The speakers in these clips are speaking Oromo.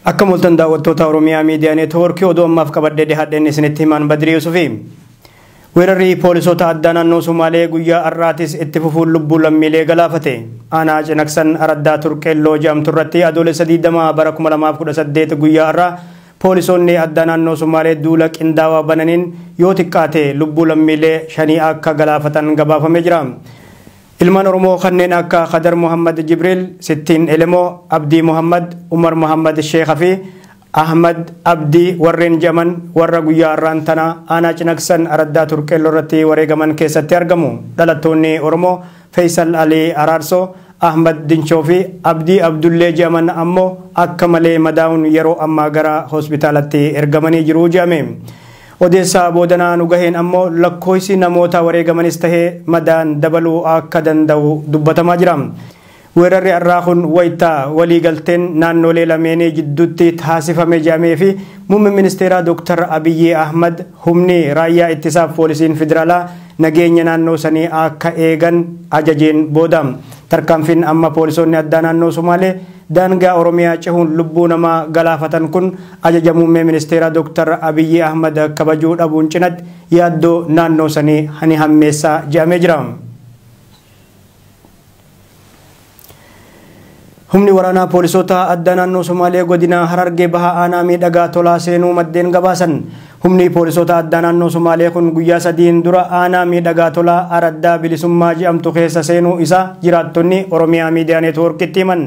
Akka mul'atan daawwattoota Oromiyaa Miidiyaa Neetwoorkii oduu ammaaf qabadhee dhiyaadheen isinitti himaan Badirii Yusufi. Weerarri poolisoota addaa naannoo Somaalee guyyaa har'aatis itti fufuun lubbuu lammiilee galaafate. Aanaa Cinaksan Araddaa Turqeelloo jedhamtu irratti adoolessa 20 bara 2018 guyyaa har'aa poolisoonni addaa naannoo Somaalee duula qindaawaa bananiin yoo xiqqaate lubbuu lammiilee 5 akka galaafatan gabaafamee jira. Ilmaan Oromoo kanneen akka Khadar Muhammad Jibril, Sittiin Elemoo, Abdii Muhammad, Umar Muhammad Sheekha fi Ahmad Abdii warreen jedhaman warra guyyaa har'aan tana aanaa Cinaksan Araddaa Turqeelloo irratti wareegaman keessatti argamu. Dhalattoonni Oromoo Faisal Ali Araarsoo, Ahmad Dinchoo fi Abdii Abdullee jedhaman ammoo akka malee madaa'uun yeroo ammaa gara hospitaalatti ergamanii jiru jedhame. Odeessaa boodanaa nu gaheen ammoo lakkoofsi namoota wareegamanis tahee madaan dabaluu akka danda'u dubbatamaa jira. Weerarri har'aa kun wayitaa waliigalteen naannolee lameenii jidduutti taasifame jedhamee fi muummeen ministeeraa Dr. Abiyyi Ahmad humni raayyaa ittisaaf poolisiin federaalaa nageenya naannoo sanii akka eegan ajajeen booda. Tarkaanfiin amma poolisoonni addaa naannoo Somaalee daangaa Oromiyaa cehuun lubbuu namaa galaafatan kun ajaja muummee ministeeraa Dr. Abiyyi Ahmad kabajuu dhabuun cinatti yaaddoo naannoo sanii ni hammeessaa jedhamee jira. Humni waraanaa poolisoota addaa naannoo Somaalee godina Harargee Bahaa aanaa miidhagaa tolaa seenuu maddeen gabaasan. Humni poolisoota addaa naannoo Somaalee kun guyyaa 3 dura aanaa miidhagaa tolaa Araddaa Bilisummaa jedhamtu keessa seenuu isaa jiraattonni Oromiyaa Miidiyaa Neetwoorkitti himan.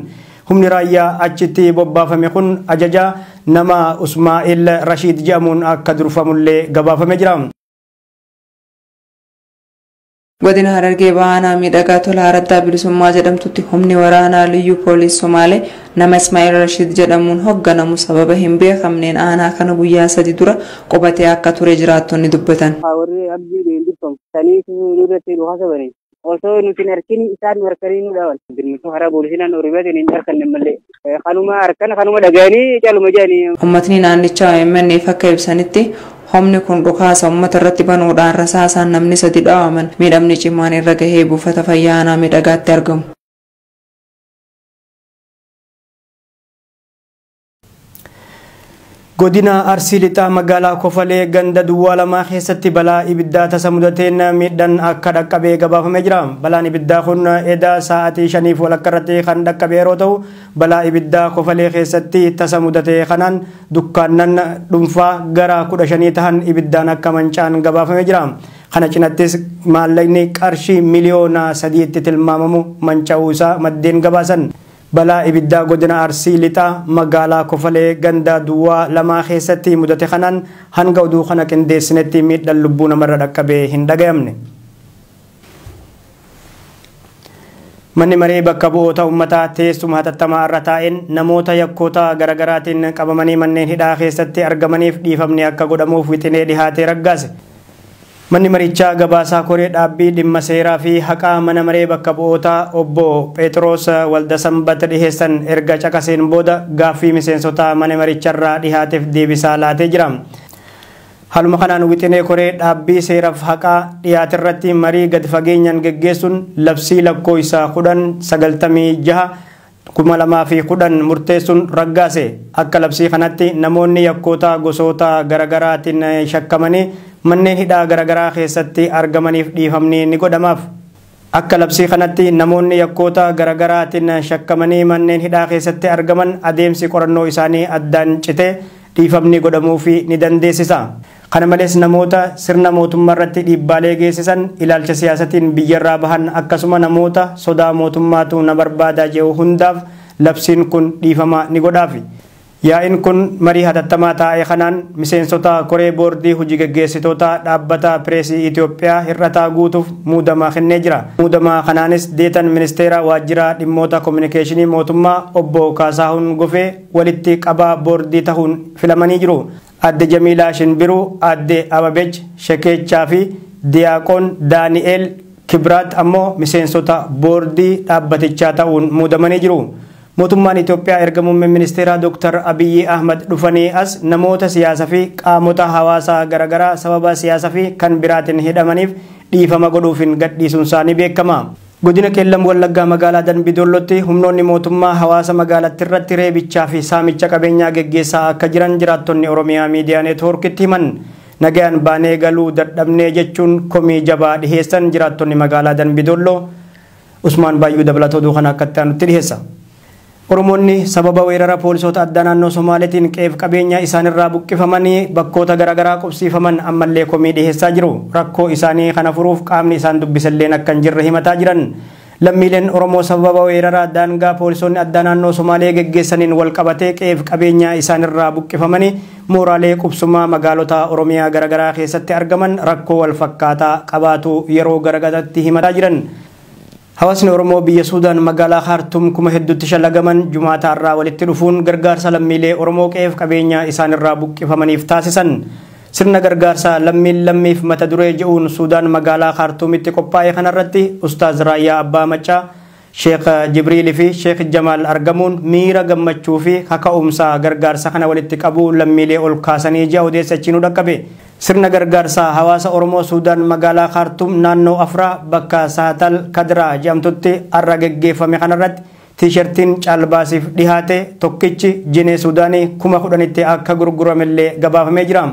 Humni raayyaa achitti bobbaafame kun ajaja nama Usmaa'il Rashiid jedhamuun akka durfamullee gabaafamee jira. Godina Harargee Bahaa aanaa miidhagaa tolaa Araddaa Bilisummaa jedhamtutti humni waraanaa liyyuu poolis Somaalee nama Ismaa'il Rashiid jedhamuun hoogganamu sababa hin beekamneen aanaa kana guyyaa 3 dura qubatee akka ture jiraattonni dubbatan. Warri abdii deemsifam sanii duratti dhukaasa bane osoo nuti hin argin isaan nu harkanii nu dhaaban. Birmituu karaa poolisii naannoo Oromiyaatiin hin harkanne malee kanuma harkan kanuma dhaga'anii caaluma jedhanii. Uummatni naannichaa OMN'f akka ibsanitti humni kun dhukaasa uummata irratti banuudhaan rasaasaan namni 3 dhaawaman miidhamni cimaan irra gahee buufata fayyaa aanaa miidhagaatti argamu. Godina Arsii Lixaa magaalaa Kofalee ganda duwwaa 2 keessatti balaa ibiddaa tasa mudateen miidhaan akka dhaqqabee gabaafamee jira. Balaan ibiddaa kun edaa sa'aatii 5:15 irratti kan dhaqqabe yeroo ta'u balaa ibiddaa Kofalee keessatti tasa mudatee kanaan dukkaannan dhuunfaa gara 15 tahan ibiddaan akka mancaan gabaafamee jira. Kana cinattis maallaqni qarshii miliyoona 3tti tilmaamamu manca'uu isaa maddeen gabaasan. Balaa ibiddaa godina Arsii Lixaa magaalaa Kofalee ganda duwwaa 2 keessatti mudate kanaan hanga oduu kana qindeessinetti miidhaan lubbuu namarra dhaqqabee hin dhagayamne. Manni maree bakka bu'oota uummataa teessuma hatattamaa irra taa'een namoota yakkoota garaagaraatiin qabamanii manneen hidhaa keessatti argamaniif dhiifamni akka godhamuuf wixinee dhihaatee raggaase. Manni marichaa gabaasaa koree dhaabbii dhimma seeraa fi haqaa mana maree bakka bu'oota obbo Phexros Waldasanbat dhiheessan erga caqaseen booda gaaffii miseensota mana maricharraa dhihaateef deebisaa laatee jira. Haaluma kanaan wixinee koree dhaabbii seeraaf haqaa dhiyaaterratti marii gadi fageenyaan geggeessuun labsii lakkoofsa 1096 2010 murteessuun raggaase. Akka labsii kanatti namoonni yakkoota gosoota garaagaraatiin shakkamanii manneen hidhaa garaagaraa keessatti argamaniif dhiifamni ni godhamaaf. Akka labsii kanatti namoonni yakkoota garaagaraatiin shakkamanii manneen hidhaa keessatti argaman adeemsi qorannoo isaanii addaan citee dhiifamni godhamuufi ni dandeessisa. Kana malees namoota sirna mootummaa irratti dhiibbaalee geessisan ilaalcha siyaasatiin biyyarraa bahan akkasuma namoota sodaa mootummaatu na barbaadaa jiru hundaaf labsiin kun dhiifama ni godhaafi. Yaa'iin kun marii hatattamaa taa'e kanaan miseensota koree boordii hojii geggeessitoota dhaabbata pireesii Itoophiyaa hir'ataa guutuuf muudamaa kennee jira. Muudamaa kanaanis deetan ministeera waajjira dhimmoota kominikeeshinii mootummaa obbo Kaasaahun Gofee walitti qabaa boordii ta'uun filamanii jiru. Adde Jamiilaa Shinbiruu, Adde Ababech Shekeechaa fi Diyaaqoon Daani'eel Kibraat ammoo miseensota boordii dhaabbatichaa ta'uun muudamanii jiru. Mootummaan Itoophiyaa erga muummeen ministeeraa Dr. Abiyyi Ahmad dhufanii as namoota siyaasaa fi qaamota hawaasaa garaagaraa sababa siyaasaa fi kan biraatiin hidhamaniif dhiifama godhuufin gadhiisuun isaanii beekama. Godina Qeellam Wallaggaa magaalaa Dambidollootti humnoonni mootummaa hawaasa magaalattii irratti reebichaa fi saamicha qabeenyaa geggeessaa akka jiran jiraattonni Oromiyaa Miidiyaa Neetwoorkitti himan. Nagayaan baanee galuu dadhabnee jechuun komii jabaa dhiheessan jiraattonni magaalaa Dambidolloo. Usmaan Baayyuu dabalatoo oduu kana akka itti aanutti dhiheessa. Oromoonni sababa weerara poolisoota addaa naannoo Somaaleetiin qe'eef qabeenya isaanirraa buqqifamanii bakkoota garaagaraa qubsiifaman ammallee komii dhiheessaa jiru. Rakkoo isaanii kana furuuf qaamni isaan dubbisalleen akka hin jirre himataa jiran. Lammiileen Oromoo sababa weerara daangaa poolisoonni addaa naannoo Somaalee geggeessaniin wal qabatee qe'eef qabeenya isaanirraa buqqifamanii mooraalee qubsumaa magaalota Oromiyaa garaagaraa keessatti argaman rakkoo wal fakkaataa qabaatu yeroo garaagaraatti himataa jiran. Hawaasni Oromoo biyya Suudaan magaalaa Khaartuum kuma hedduutti shallagaman Jumaata irraa walitti dhufuun gargaarsa lammiilee Oromoo qe'eef qabeenya isaanirraa buqqifamaniif taasisan. Sirna gargaarsa lammiin lammiif mata duree jedhuun Suudaan magaalaa Khaartuumitti qophaa'e kanarratti Ustaaz Raayyaa Abbaa Maccaa, Sheekh Jibriil fi Sheekh Jamaal argamuun miira gammachuu fi kaka'umsa gargaarsa kana walitti qabuu lammiilee ol kaasanii ji'a odeessachi nu dhaqqabe. Sirna gargaarsaa hawaasa Oromoo Suudaan magaalaa Khaartuum naannoo Afraa bakka Saatal Kadraa jedhamtutti har'a geggeeffame kanarratti tiishartiin caalbaasiif dhihaate tokkichi jinee Suudaanii 10,000tti akka gurguramellee gabaafamee jira.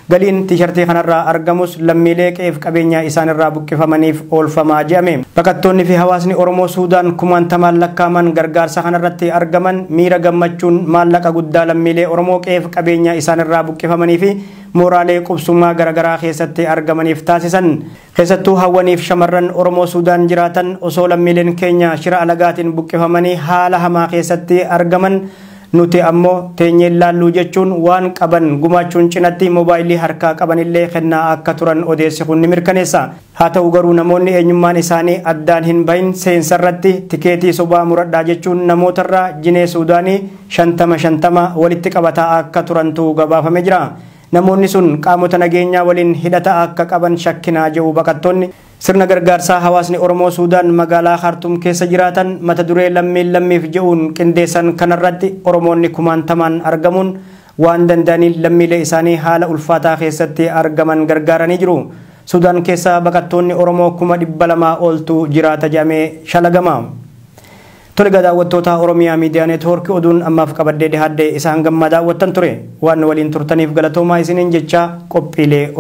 Galiin tiishartii kanarraa argamus lammiilee qe'eef qabeenya isaanirraa buqqifamaniif oolfamaa jedhame. Baqattoonni fi hawaasni Oromoo Suudaan kumaantamaan lakkaaman gargaarsa kanarratti argaman miira gammachuun maallaqa guddaa lammiilee Oromoo qe'eef qabeenya isaanirraa buqqifamanii fi mooraalee qubsummaa garaagaraa keessatti argamaniif taasisan. Keessattuu hawwaniif shamarran Oromoo Suudaan jiraatan osoo lammiileen keenya shira alagaatiin buqqifamanii haala hamaa keessatti argaman nuti ammoo teenyee laalluu jechuun waan qaban gumaachuun cinatti moobaayilii harkaa qabanillee kennaa akka turan odeessi kun ni mirkaneessa. Haa ta'u garuu namoonni eenyummaan isaanii addaan hin bahin seensarratti tikeetii sobaa muradhaa jechuun namootarraa jinee Suudaanii 50-50 walitti qabataa akka turantu gabaafamee jira. Namoonni sun qaamota nageenyaa waliin hidhata akka qaban shakkinaa jedhu baqattoonni. Sirna gargaarsaa hawaasni Oromoo Suudaan magaalaa Khaartuum keessa jiraatan mata duree lammiin lammiif jedhuun qindeessan kanarratti Oromoonni kumaantamaan argamuun waan danda'aniin lammiilee isaanii haala ulfaataa keessatti argaman gargaaranii jiru. Suudaan keessa baqattoonni Oromoo 200,000 oltu jiraata jedhamee shalagama. Tole daawwattoota Oromiyaa Miidiyaa Neetwoorkii oduun ammaaf qabadhee dhiyaadde isaan gammaa daawwattan ture. Waan waliin turtaniif galatoomaa isiniin jecha qophiilee